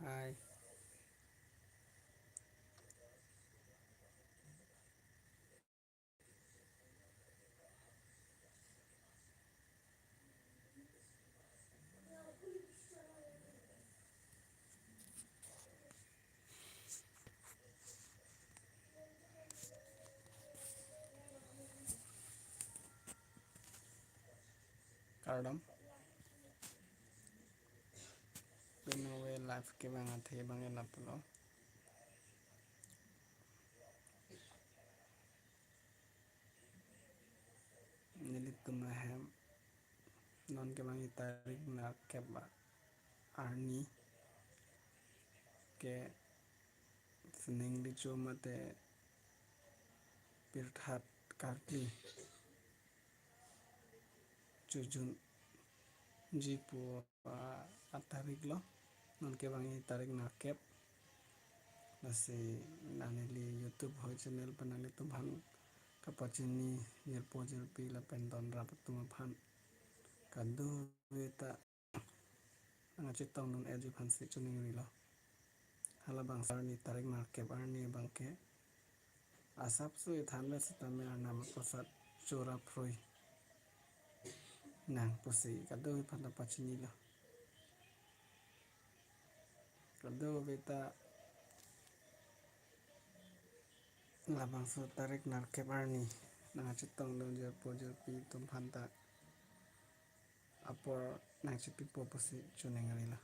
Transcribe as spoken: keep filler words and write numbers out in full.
Hai. Kardom. Pini ave live kevang athe abang ke lapulo. Nelitum ahem non kevangji tarik nerkep arni ke sining recho mate pirthat karkli chojunji pu, ah, atarik lo. Non kevangji tarik nerkep. Lasi neli YouTube hoi channel pen nanglitum aphan kapachini jirpo jirpi lapen donrap atum aphan kadokave ta nangkachetongdun-eji aphansi choningrilo. Halabangso arni tarik nerkep arni abang ke asapso ithan le sitame arnam aposat chora phrui nang pusi kadokave aphan ta pachinilo. Kadokave ta labangso tarik nerkep arni nangkachetongdun jirpo jirpi atum aphan ta apor nangchepipo pusi choningrilo.